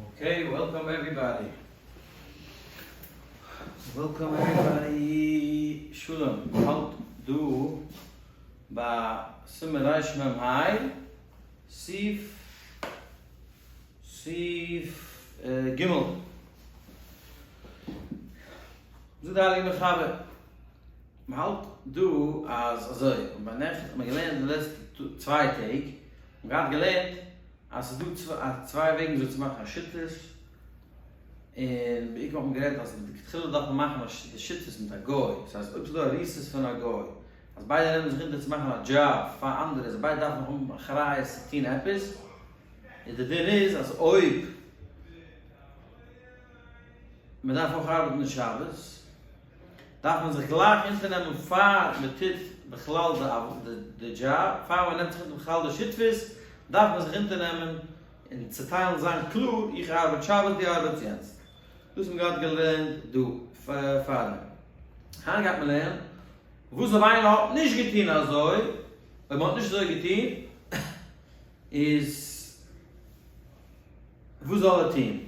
Okay, welcome everybody. Welcome everybody. שלום, מ'האלט דא ביי סימן רמ ה, סעיף סעיף ג'. זאגט די הייליגע מחבר, מ'האלט דא אז אזוי, ביינעכט האט מען געלערנט די לעצטע צוויי טעג, מ'האט געהאט געלערנט אז ס'איז דא צוויי וועגן וויאזוי צו מאכן א שותפות, און בעיקר האט מען גערעדט אז לכתחילה דארף מען מאכן די שותפות מיט א גוי, דאס הייסט אויב ס'איז דא א ריסעס פון א גוי, אז ביידע נעמען זיך אונטער צו מאכן א דזשאב פאר אנדערע, זיי ביידע דארפן האבן אחריות צו טון עפעס, און די דין איז אז אויב מען דארף אויך ארבעטן אין שבת, דארף מען זיך גלייך אונטערנעמען פאר מען טוט בכלל די דזשאב, פאר מען נעמט זיך אונטער בכלל די שותפות, דארף מען זיך אונטערנעמען און צוטיילן זיין קלאר, איך ארבעט שבת דו ארבעטסט יענץ. דאס האט מען געהאט געלערנט דא פארדעם. היינט גייט מען לערנען וואס אויב איינער האט נישט געטון אזוי, אויב מען האט נישט אזוי געטון איז וואס זאל ער טון?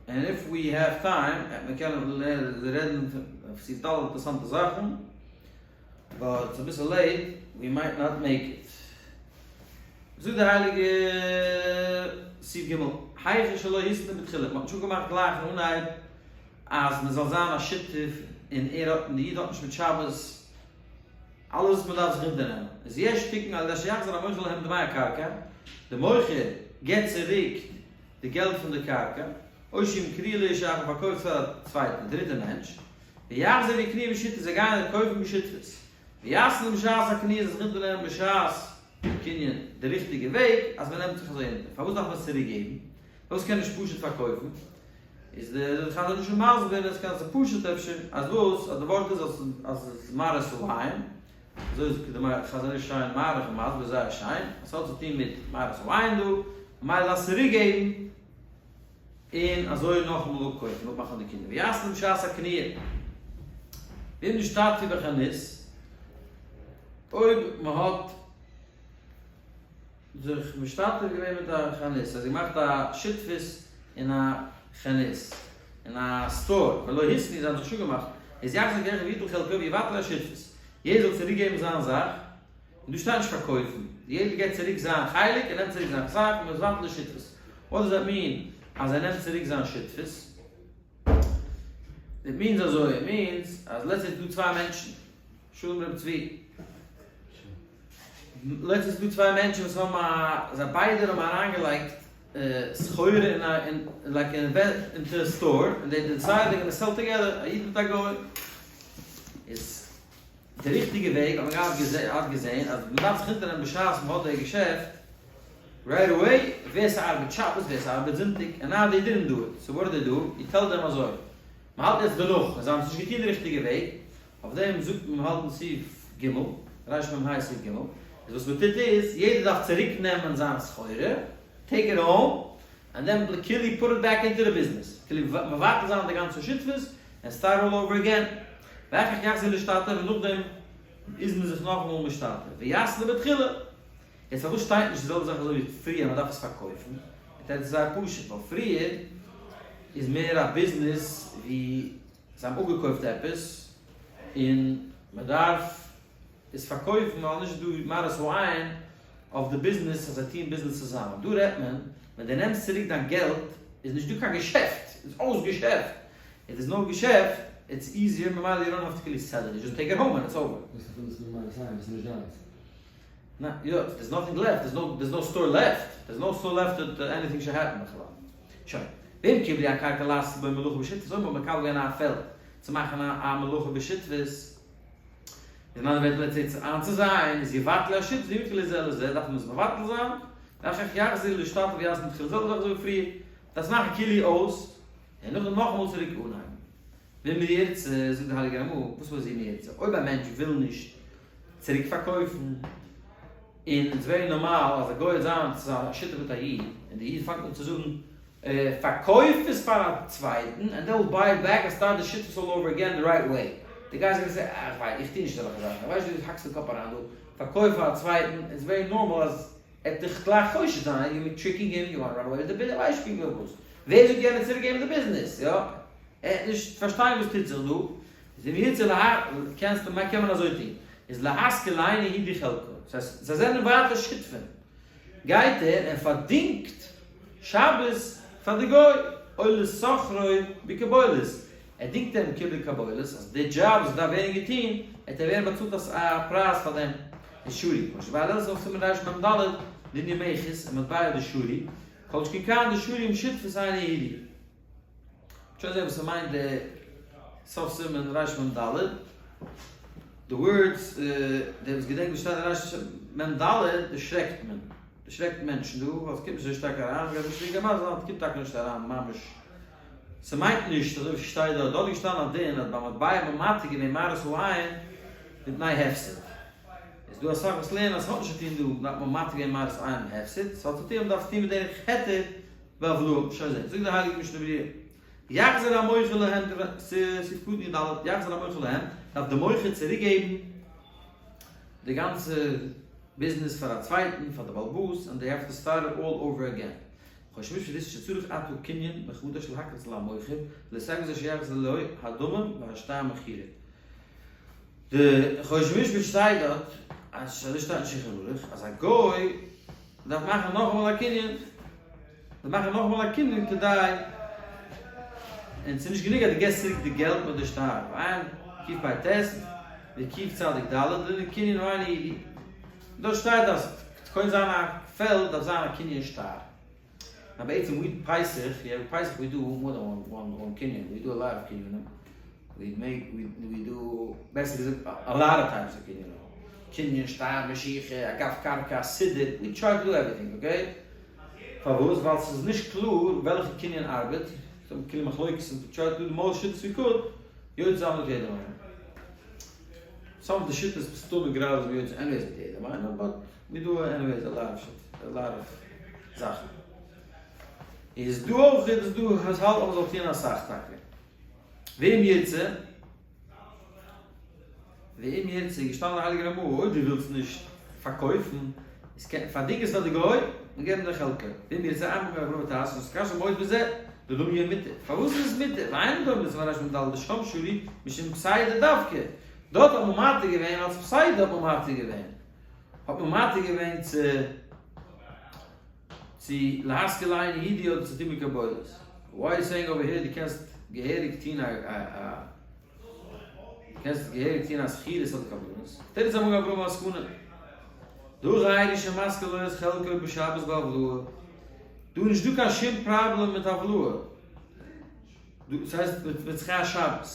And if we have time וועט מען קענען רעדן אויף סעיף ד' אינטערעסאנטע זאכן, but ס'איז אביסל late, we might not make it. זאגט די הייליגע סעיף ג', היכא שלא התנו בתחילה, מ'האט נישט אפגעמאכט גלייך אין אנהייב אז מ'זאל זיין א שותף און ער האט און די איד האט נישט מיט שבת, אלעס וואס מ'דארף זיך אונטערנעמען איז יש תיקון על ידי שיחזיר המוכר להם דמי הקרקע, די מוכר געבט צוריק די געלט פון די קרקע, או שימכרו לאיש אחר פארקויפט פאר א צווייטן דריטע מענטש, ויחזרו ויקנו בשותפות זיי גייען קויפן בשותפות, ויתנו בשעת הקניה זיי זיך אונטערנעמען בשעת קנין די ריכטיגע וועג אז מ'נעמט זיך אזוי אונטער, פארוואס דארף מען עס צוריק געבן? פארוואס קען נישט פשוט פארקויפן? איז די חזון איש מסביר, עס קען זיין פשוט אפשר, אז וואס? אז די ווארט איז אז אז עס איז מראית העין, אזוי איז די חזון איש שיין מאריך און מסביר זייער שיין, אז ס'האט צו טון מיט מראית העין דא, ממילא דארפסט צוריק געבן, און אזוי נאכאמאל אפקויפן, אפמאכן די קינדער, ויעשו בשעת הקניה, ואם נשתתפו בחנות, אויב מ'האט. זיך משתתף געווען מיט א חנות, אז געמאכט א שותפות אין א חנות, אין א store, ולא התנו, זיי האבן זיך שוין געמאכט, איז יחזיר כל אחד ויטול חלקו ויבטל השותפות, יעדער זאל צוריק געבן זיין זאך, און דא שטייט נישט פארקויפן, יעדער געבט צוריק זיין חלק, ער נעמט צוריק זיין זאך, און מען איז מבטל די שותפות. What does that mean אז ער נעמט צוריק זיין שותפות? It means אזוי, it means אז let's say ס'איז דא צוויי מענטשן, שלום ר' צבי, let's say ס'איז דא צוויי מענטשן וואס האבן א, זיי ביידע האבן אריינגעלייגט סחורה אין א, אין like into a store, און they decide they gonna sell together, א איד מיט א גוי, איז די ריכטיגע וועג האט מען געהאט געזען אז מ'דארף זיך אונטערנעמען בשעת מ'האט די געשעפט right away ווער ס'ארבעט שבת ווער ס'ארבעט זונטאג, and now they didn't do it, so what do they do, you tell them אזוי, מ'האלט יעצט דערנאך און זיי האבן עס נישט געטון די ריכטיגע וועג, אויף דעם זאגט מען מ'האלט אין סעיף ג', רמ ה סעיף ג', איז וואס מ'טוט איז, יעדער דארף צוריק נעמען זיין סחורה, take it home, and then כאילו put it back into the business, כאילו מבטל זיין די גאנצע שותפות, and start all over again, ואחר כך יחזרו להשתתף, און נאכדעם איז מען זיך נאכאמאל משתתף, ויתנו בתחילה. יעצט פארוואס שטייט נישט די זעלבע זאך אזוי ווי פריער אז מ'דארף עס פארקויפן? די תירוץ איז זייער פשוט, ווייל פריער איז מער א ביזנעס ווי זיי האבן אפגעקויפט עפעס און מען דארף עס פארקויפן ווייל נישט דא מראית העין אויף די ביזנעס אז זיי טוען ביזנעס צוזאמען. דא רעדט מען ווען דו נעמסט צוריק דיין געלט איז נישט דא קיין געשעפט, איז אויס געשעפט, if there's no געשעפט it's easier ממילא you don't have to כאילו sell it, you just take it home and it's over. וואס איז דאס מיט מראית העין וואס איז נישט דיינס? ניין, יא, there's nothing left, there's no, there's no store left, there's no store left that anything should happen בכלל. שוין. ואם קיבלו הקרקע לעשות בו מלאכה בשותפות, אויב מ'האט מקבל געווען א פעלד צו מאכן א מלאכה בשותפות, איז אין אנדערע ווערטער let's say איינצוזייען, איז יבטלו השותפות וימכרו זה לזה, דארף מען עס מבטל זיין, ואחר כך יחזרו להשתתף ויתנו בתחילה, זעלבע זאך אזוי ווי פריער, דארפסט מאכן כאילו אויס, און נאכדעם נאכאמאל צוריק אנהייבן. ואם ירצה, זאגט די הייליגע רמא, וואס מיינט אם ירצה? אויב א מענטש וויל נישט צוריק פארקויפן, און איטס ווערי נארמאל אז א גוי וועט זיין צו זיין א שותף מיט א איד, און די איד פאנגט אן צו זאגן פארקויף עס פאר א צווייטן, and they will buy it back and start די שותפות all over again the right way, די guy איז gonna say אה איך ווייס, איך טו נישט אזעלכע זאכן, איך ווייס נישט ווי דו האקסט די קאפ אריין דא, פארקויף פאר א צווייטן, it's very normal אז ער וועט דיך גלייך חושד זיין, you tricking him, you want run away with the business, איך ווייס נישט פונקטליך וואס. ווער זאגט יענער צוריק געבן די ביזנעס? יא? ער האט נישט פארשטיין וואס טוט זיך דא, איז אם ירצה לה קענסטו קען מען אזוי טון, איז להשכיל לאינו הידי חלקו, ס'הייסט זיי זענען ווייטער שותפים, גייט ער און פארדינגט שבת פאר די גוי, או לשכרו בקבולת, ער דינגט אים כאילו קבולת, אז די דזשאב וואס דארף ווערן געטון, וועט ער ווערן באצאלט א פרייז פאר דעם, איז שרי, כמו שבא לעיל סוף סימן רמ ד, לענין מכס ומטבע דשרי, כל שכן כאן דשרי עם שותפות אינו הידי. שוין זעהן וואס ס'מיינט די סוף סימן רמ ד, די words, דער וואס געדענקט וואס שטייט אין רמ ד, דערשרעקט מען, דערשרעקט מענטשן דא, ווייל ס'קומט נישט אזוי שטארק אריין, מ'גייט נישט צוריק געבן, ס'קומט טאקע נישט אריין ממש, ס'מיינט נישט אזוי ווי ס'שטייט דארט, דארט איז געשטאנען א דין אז ביי מטבע האט מען מתיר געווען מראית העין מפני הפסד, איז דא אסאך וואס לערנען אז ס'האט נישט צו טון דא, דארף מען מתיר געווען מראית העין הפסד, ס'האט צו טון אז מ'דארף עס טון בדרך היתר בהבלעה, שוין זעהן, זאגט דער הייליגער משנה ברורה, יחזיר המוכר להם, סעיף קטן י ד, יחזיר המוכר להם, דארף דער מוכר צוריק געבן די גאנצע ביזנעס פאר א צווייטן, פאר די בעל הבית, and they have to start it all over again. חושן משפט איז שצריך עתה קנין מחדש להקנות למוכר, ולהסתייג מזה שיחזיר לו הדמים והשטר מכירה. די חושן משפט שטייט דארט, אז אזוי שטייט אין שולחן ערוך, אז א גוי דארף מאכן נאכאמאל א קנין, דארף מאכן נאכאמאל א קנין כדי, און ס'איז נישט גענוג אז דו געסט צוריק די געלט מיט די שטר, ועיין קפ ט וקצ ד, לענין קנין אינו יהודי, דארט שטייט אז קונה זיין א פעלד דארף זיין א קנין שטר. נאר בעצם we פסח, יא פסח we do more than one one קנין, we do a lot of קנינים, we make we do בעסער געזאגט a lot of types of קנינים, קנין שטר משיכה אגב קרקע סידור, we try to do everything okay? פארוואס? ווייל ס'איז נישט קלאר וועלכע קנין ארבעט, ס'דא כאילו מחלוקת און we try to do the most שיטות we could, יוצא זיין מיט יעדעם איינעם. some of די שיטות מסתמא גראדע איז מען יוצא anyways מיט יעדעם איינעם but we do anyways a lot of שיטות, a lot of זאכן. איז דא אויך איז דא וואס האלט אז מ'זאל טוען אסאך טאקע. ואם ירצה, ואם ירצה איז געשטאנען די הייליגע רמ א אויב דו ווילסט נישט פארקויפן, איז קען פארדינג עס פאר די גוי און געב אים די חלקה. ואם ירצה עמך אברהם ותעש און ס'קשה מאוד בזה, דלא יהיה מותר. פארוואס איז עס מותר? ואין דומה לסימן רמ ד דשם שרי משום פסיידא דווקא. דארט האט מען מתיר געווען אלס פסיידא האט מען מתיר געווען. האט מען מתיר געווען צו צו להשכיל איין אידי אדער צו טון מיט קבלות. Why you saying over here דו קענסט געהעריג טון א א דו קענסט געהעריג טון א שכירות אדער קבלות. תירוץ המגן אברהם המסקנא. דא זייער שמשכיל לו את חלקו בשבת בהבלעה. דא איז נישט דא קיין שום פראבלעם מיט הבלעה. דא ס'הייסט מיט שכר שבת.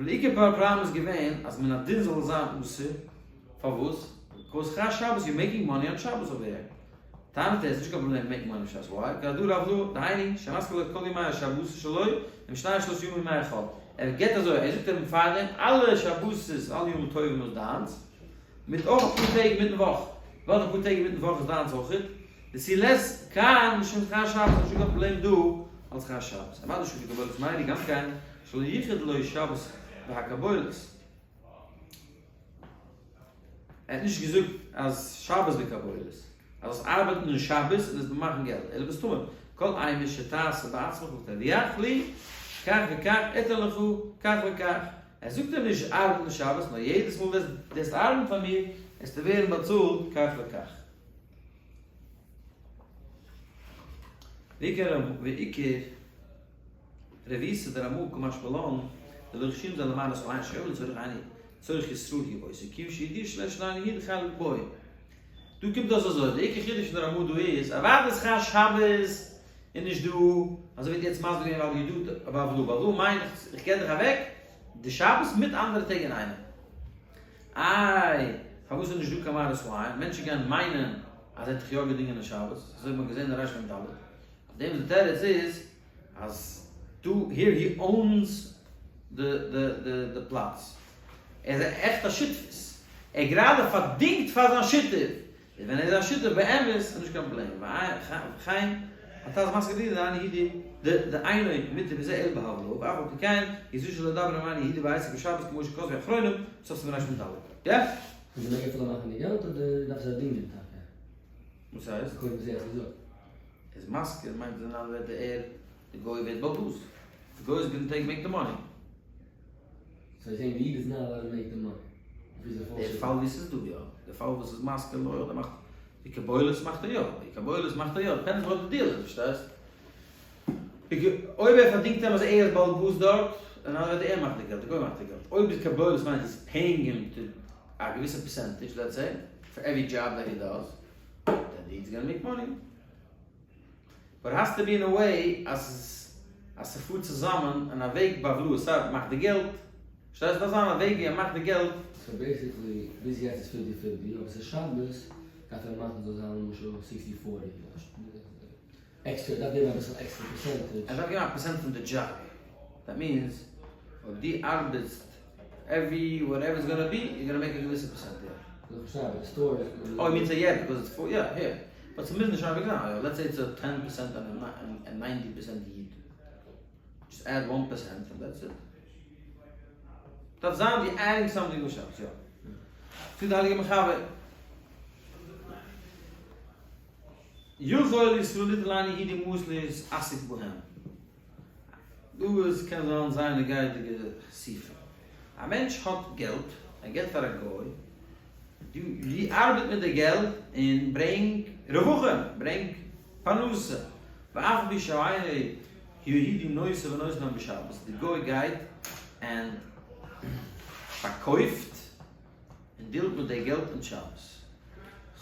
די עיקר פראבלעם איז געווען אז מן הדין זאל עס זיין אסור. פארוואס? because שכר שבת you making money on שבת over here. טענה'ט ער, עס איז נישט קיין פראבלעם make money שבת, why? כי הדא רב לא, דהיינו, שמשכיר לו את כל ימי השבתות שלו, עם שנים שלושה ימים מימי החול. ער געבט אזוי, ער זאגט אים פארדעם, אלע שבתות, אלע ימים טובים איז דיינס, מיט אויך אפאר טעג אינמיטן וואך, וועלכע אפאר טעג אינמיטן וואך איז דיינס אויכעט, דסי לית כאן משום שכר שבת, נישטא קיין פראבלעם דא אלס שכר שבת. אוודאי שו ת קבלת מאירי גם כן, שלא ייחד לו שבת והקבלת. ער האט נישט געזאגט אז שבת בקבלת, אז זאלסט ארבעטן אין שבת און עס מאכן געלט, אלא בסתמא, כל אימת שתעשה בעצמך ותרוויח לי, כך וכך אתן לך כך וכך. ער זאגט אים נישט ארבעט אין שבת, נאר יעדעס מאל וועסט וועסט ארבעטן פאר מיר, וועסטו ווערן באצאלט כך וכך. ועיקר ועיקר רבותא דרמא קא משמע לן, דלא חשיב זיין למען עשו עין שאול לצורך עיני צורך ישראל היא עושה כיוון שידיע שלש שנים היא דחלק בו. דא קומט אויס אזוי, די עיקר חידוש פון די רמא דא איז, אוודאי שכר שבת איז נישט דא, אזוי ווי יעצט מסביר געווען ווייל ידוע בהבלעה, בהבלעה מיינט איך געב דיך אוועק די שבת מיט אנדערע טעג אינאיינעם. איי, פארוואס איז נישט דא קיין מראית העין? מענטשן גייען מיינען אז ער האט דיך יא געדינגען אין שבת, אזוי האט מען געזען אין רמ ד. אויף דעם איז די תירוץ איז אז דא here he owns די די די די פלאץ, ער איז עכט א שותפות, ער גראדע פארדינגט פאר זיין שותף, איז ווען ער איז א שותף באמת איז נישט קיין פראבלעם, וכן הטז מסביר די דאינו יהודי דאינו מותר בזה אלא בהבלעה, ואף על פי כן איז זיכער לדבר עם אינו יהודי בעסק בשבת כמו שכתבו האחרונים, סוף סימן רמ ד. יא? און זיי מעגן אפילו מאכן די געלט אדער דארף זיי דינגען טאקע? וואס הייסט? קודם זיי האסט געזאגט. איז משכיר מיינט אין אנדערע ווערטער ער, די גוי ווערט בעל הבית. די גוי איז gonna take make the money. So you're saying די איד איז not allowed to make the money? די פאל ווי ס'איז דא יא. די פאל וואס איז משכיר לא אדער מאכט די קבלות מאכט ער יא. די קבלות מאכט ער יא. Depends what די deal איז, פארשטייסט? אויב ער פארדינגט אים אז ער איז בעל הבית דארט, אין אנדערע ווערטער ער מאכט די געלט, די גוי מאכט די געלט. אויב איז קבלות מיינט he's paying him to א געוויסע percentage let's say, for every job that he does, then די איד איז gonna make money. But has to be in a way אז ס'איז אז ס'פארט צוזאמען אין א וועג בהבלעה, סיי מאכט די געלט, שטייסט דארף זיין א וועג ווי ער מאכט די געלט. So basically ביז יעצט איז fifty fifty אבער ס'איז שבת דארף ער מאכן זאל זיין למשל sixty forty עקסטער דארף געבן אביסל עקסטער percentage. ער דארף געבן א פערסענט פון די דזשאב, that means אויב דו ארבעטסט every whatever it's gonna be, you're gonna make א געוויסע פערסענט, יא. איך פארשטיי אבער די store איז. אוי מיינט יא because it's for יא here, but ס'מוז נישט אייביג זיין, יא let's say it's a ten percent און ninety percent איד, just add one percent and that's it. דארף זיין ווי adding something וואס שבת, יא. זאגט די הייליגע מחבר. יכול ישראל ליתן לאינו יהודי מעות להתעסק בהם. דא איז קען זיין זייער נוגע'דיגע סעיפים. א מענטש האט געלט, ער געבט פאר א גוי, דו ארבעט מיט די געלט און ברענג רווחים, ברענג פרנסה, ואף על פי שאינו יהודי נושא ונותן בהם בשבת, די גוי גייט און פארקויפט און deal ט מיט די געלט אין שבת.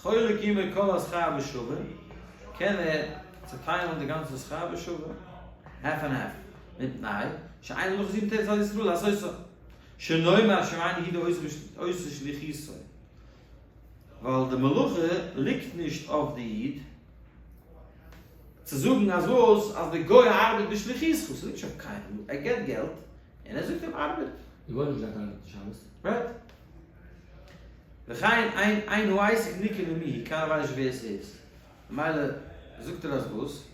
חולק עמו כל השכר בשווה, קען ער צעטיילן די גאנצע שכר בשווה, half and half, מפני שאין מלאכה זו מוטלת על ישראל לעשותה, שנאמר שאין יהודי עושה שליחותו, ווייל די מלאכה ליגט נישט אויף די איד, צו זאגן אז וואס, אז די גוי ארבעט בשליחותו, ס'ליגט נישט אויף קיינעם, ער געבט געלט און ער זאגט אים ארבעט. די גוי האט נישט געדארפט ארבעטן שבת. Right. וכן אין אין העסק ניכר ממי, קיינער ווייסט נישט ווער ס'איז. ממילא זאגט ער אז וואס?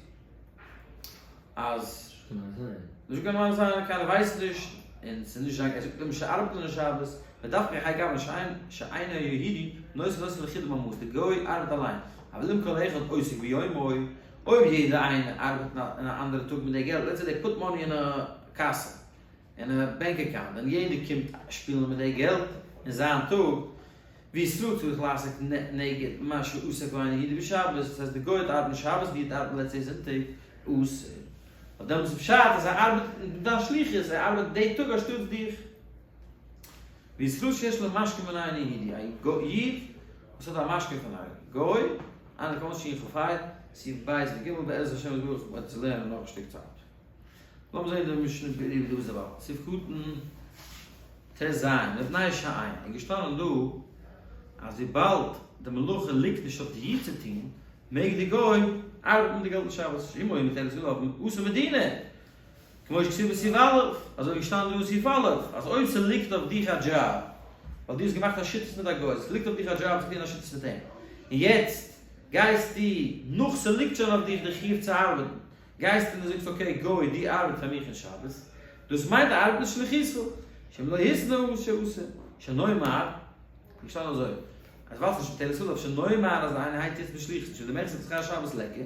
אז. נישט קיין מיין זיין. נישט קיין מיין זיין, קיינער ווייסט נישט, און ס'איז נישט זיין, ער זאגט למשל ארבעט אין שבת, ודווקא האי גוונא שאין שאינו יהודי נושא ונותן לחוד במעות, די גוי ארבעט אליין, אבל אם כל אחד עוסק ביומו, אויב יעדער איינער ארבעט אין א אנדערע טאג מיט די געלט, let's say they put money אין א קאסע, אין א bank account, ווען יעדער קומט שפילן מיט די געלט אין זיין טאג, וישראל צריך לעסוק נגד מה שעוסק בו היהודי בשבת, דאס הייסט די גוי האט ארבעטן שבת, די איד ארבעט let's say זונטאג, אסור. ווייל דעמאלטס איז פשט אז ער ארבעט אין דיין שליחות, ער ארבעט די טאג אנשטאטס דיך. וישראל שיש לו משכון מן אינו יהודי, א איד וואס האט א משכון פון א גוי, אנדערע קומען שין כ ה, סעיף ב' וג' בעזרת השם יתברך וועט עס לערנען נאך א שטיק צייט. לאמיר זעהן די משנה ברורה דא איז דערווייל סעיף קטן ט ז, מפני שאין, איז געשטאנען דא אז וויבאלד די מלאכה ליגט נישט אויף די איד צו טון, מעג די גוי ארבעטן די געלט אין שבת, שאם היה מוטלת עליו אסור מדינא, כמו שכתוב בסעיף א', אזוי ווי געשטאנען דא אין סעיף א', אז אויב ס'ליגט אויף דיך א דזשאב, ווייל דו האסט געמאכט א שותפות מיט א גוי, ס'ליגט אויף דיך א דזשאב צו טון א שותפות מיט אים, און יעצט גייסטו נאך ס'ליגט שוין אויף דיך די חיוב צו ארבעטן, גייסט און דו זאגסט okay גוי דו ארבעט פאר מיך אין שבת, דאס מיינט די ארבעט איז שליחותו, שאם לא התנה שאסור, שנאמר, ווי געשטאנען אזוי, אז ווייל ס'נישט מוטלת עליו, שנאמר אז איינער הייבט יעצט בשליחות, שלמחצה שכר שבת ליכא,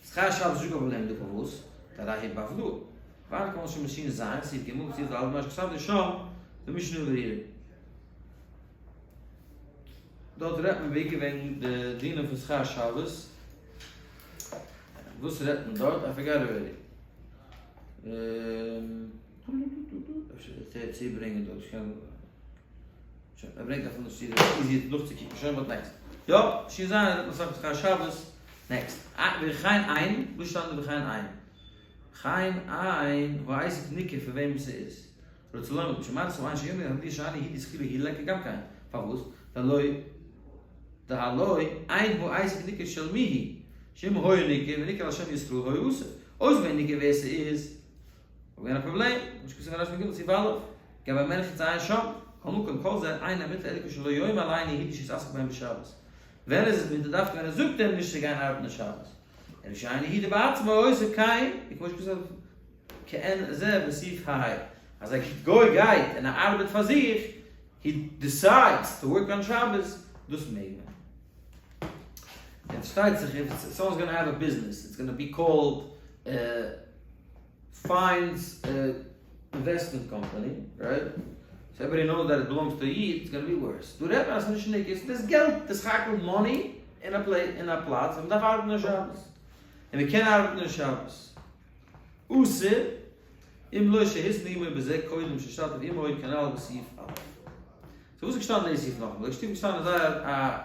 שכר שבת איז נישט קיין פראבלעם דא פארוואס? דהרי היא בהבלעה, ווייל כמו שמשין ז' סעיף ג' וסעיף ד' מה שכתבתי שם במשנה ברורה. דארט רעדט מען בעיקר וועגן די דינים פון שכר שבת. וואס רעדט מען דארט? I forgot already. אפשר וועט ער צוברענגען דארט, איך קען. שוין, ער ברענגט אפילו נישט צו, ס'איז easy נאכצוקוקן, שוין but next. יא, שין ז' רעדט מען אסאך פון שכר שבת. Next. וכן אין, וואס שטייט דא וכן אין? וכן אין, העסק ניכר פון וועם ס'איז. רוצה לומר, משום שמרצו אין שיאמר המדיע שאני הידי שכירו היא ליכא גם כן. פארוואס? דהלא דהלא אין העסק ניכר של מי היא, שאם היה ניכר וניכר על שם ישראל היה אסור. אויב איז געווען ניכר ווער ס'איז, וואלט געווען א פראבלעם, כמו שכתוב אין רשב"ג סעיף א', גבי מרחץ עיין שם, כל מקום כל זה אינו מותר אלא כשלא יאמר לאינו יהודי שיתעסק בהם בשבת. ווען איז עס מותר? דווקא ווען ער זאגט אים נישט צו גיין ארבעטן אין שבת. אלא שאינו יהודי בעצמו עושה כן, וכמו שכתוב כעין זה בסעיף ה. אז א גוי גייט און ער ארבעט פאר זיך, he decides to work on שבת, דאס מעג מען. און פארשטייט זיך if someone's gonna have a business it's gonna be called Fine's investment company, right? So everybody knows that it belongs to א איד, it's gonna be worse. דא רעדט מען אז ס'איז נישט ניכר, ס'איז געלט, ס'איז סך הכל money אין א פלעי, אין א פלאץ ווי מ'דארף ארבעטן אין שבת. און מ'קען ארבעטן אין שבת. אסור, אם לא שהתנה עמו בזה קודם שהשתתף עמו כנ"ל בסעיף א'. so וואס איז געשטאנען אין די סעיף נאכאמאל? איז געשטאנען זייער א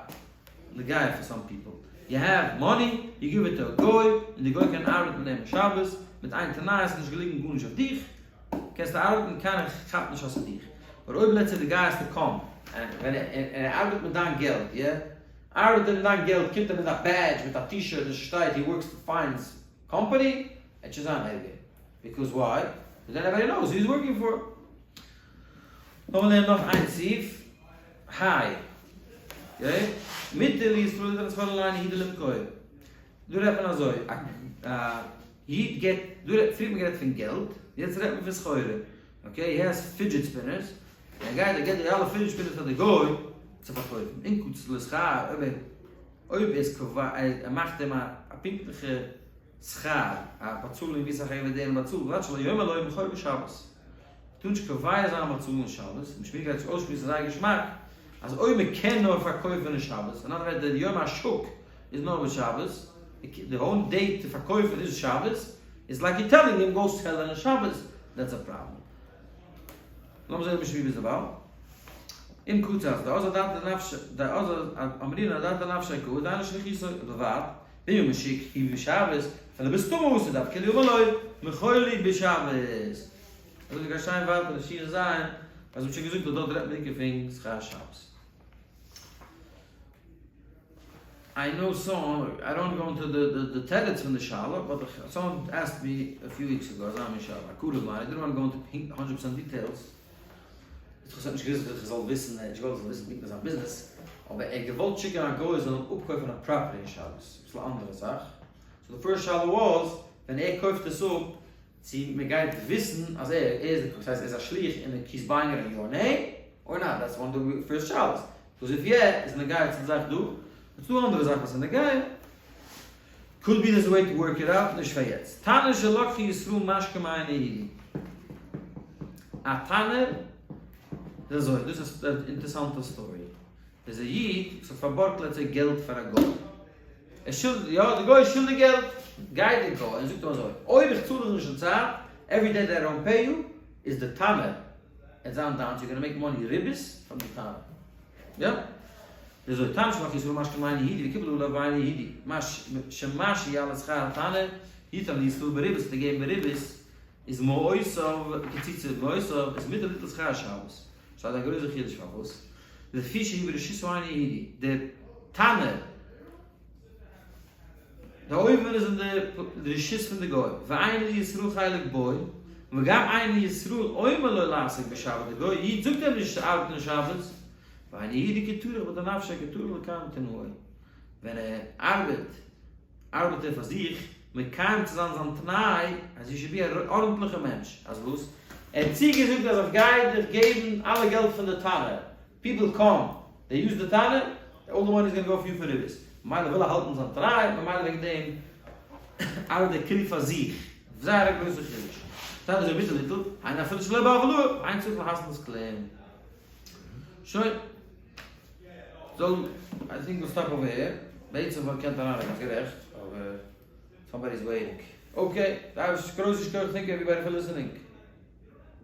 נוגע פאר some people. You have money, you give it to א גוי, און די גוי קען ארבעטן מיט דעם אין שבת, מיט איין תנאי עס איז נישט געליגן גארנישט אויף דיך, קענסטו ארבעטן קיינער כאפט נישט אז ס'איז דיך. אבער אויב let's say די גייסט to come, ווען ער ארבעט מיט דיין געלט, יא? ארבעט ער מיט דיין געלט קומט ער מיט א badge מיט א T-shirt און ס'שטייט he works for Fine's company, עט שוין זיין ערגער. because why? because then everybody knows who he's working for. לאמיר לערנען נאך איין סעיף. היי. okay? מותר לישראל ליתן סחורה לאינו יהודי למכור. דא רעדט מען אזוי, א איד געבט, דא רעדט, פריער האט מען גערעדט פון געלט, יעצט רעדט מען פון סחורה. okay, he has fidget spinners, ער גייט ער געבט די אלע fidget spinners פאר די גוי צו פארקויפן, אם קצץ לו שכר, אויב ער אויב ער איז קובע, ער מאכט אים א פונקטליכע שכר, א באצאלונג ווי סאך ער וועט דערן באצאלן, ובלבד שלא יאמר לו מכור בשבת. טאר נישט קובע זיין באצאלן אין שבת, און שמואל גייט זיך אויסשמועסן זייער געשמאק, אז אויב מען קען נאר פארקויפן אין שבת, אין אנדערע ווערטער די יום השוק איז נאר בשבת, די whole day צו פארקויפן איז שבת, איז like you telling him go sell אין שבת, that's a problem. לאמיר זען משמי ביז דערווייל. אם קצץ, דאזא דעת לנפש, דאזא אמרינן אדעת לנפשיה קא, דהיינו שליחותו, ובלבד, ואם משיק הוא בשבת, אפילו בסתמא אסור דווקא כאילו אמר לו, מכור לי בשבת. אזוי גייט שיין ווייטער אין שיעור ז', אז מ'האט שוין געזאגט אז דארט רעדט מען בעיקר פון שכר שבת. I know some, I don't go into the תירוץ פון די שאלה, but someone asked me a few weeks ago אזא מין שאלה, א קרוב מיינער, I didn't want to go into hundred percent details, איך האב נישט געוואוסט איך זאל וויסן, ער האט נישט געוואלט איך זאל וויסן פונקטליך זיין ביזנעס, אבער ער האט געוואלט שיקן א גוי זאל אים אפקויפן א property אין שבת, אביסל א אנדערע זאך, so די first שאלה was, ווען ער קויפט עס אפ, צו מען גייט וויסן אז ער איז די ס'הייסט ער איז א שליח און he's buying it in your name or not, that's one of the first שאלות, וואס if יא איז נוגע צום זאך דא, און ס'דא אנדערע זאכן וואס איז נוגע, could be there's a way to work it out, נישט פאר יעצט. תנור שלקחו ישראל משקה מאינו יהודי. א תנור איז אזוי, דאס איז א אינטערסאנטע story. איז א איד וואס האט פארבארגט let's say געלט פאר א גוי. ער שולדיג, יא, די גוי איז שולדיג געלט. גייט די גוי און זאגט אים אזוי, אויב איך צאל דיך נישט אין צייט, every day that I don't pay you, איז די תנור עט זיין דיינס, you gonna make money ריבית פון די תנור. יא. איז אזוי, תנור שלקחו ישראל משקה מאינו יהודי וקיבל עליו אינו יהודי, שמה שיעלה שכר התנור, יתן לישראל בריבית, האט ער געגעבן בריבית, איז מעותיו קציצה מעותיו, איז מותר ליטול שכר שבת. שטייט א גרויסע חידוש פארוואס? לפי שהוא ברשות האינו יהודי, דער תנור, די אויווען איז אין די רשות פון די גוי, ואין לישראל חלק בו, וגם אין ישראל אומר לו לעסוק בשבת, די גוי איד זאגט אים נישט צו ארבעטן אין שבת, ואינו יהודי כטרח בדנפשיה כטרח לקיים תנאו, ווען ער ארבעט, ארבעט ער פאר זיך, מקיים צו זיין זיין תנאי אז he should be א ארנטליכע מענטש, אז וואס? ער האט צוגעזאגט אז איך גיי דיך געבן אלע געלט פון די תנור, people come, they use די תנור, all the money is gonna go for you for ריבית, ממילא וויל ער האלטן זיין תנאי, ממילא וועגן דעם ארבעט ער כאילו פאר זיך, זייער א גרויסע חידוש. שטייט אזוי ביטע ליטל, היינו אפילו שלא בהבלעה, אין צריך להתנות כלום. שוין. זאל, I think we'll stop over here. בעצם וואלט געקענט אריינרעדן, ביסט גערעכט, אבער somebody is waiting. okay, גרויסע שכוח, thank you everybody for listening.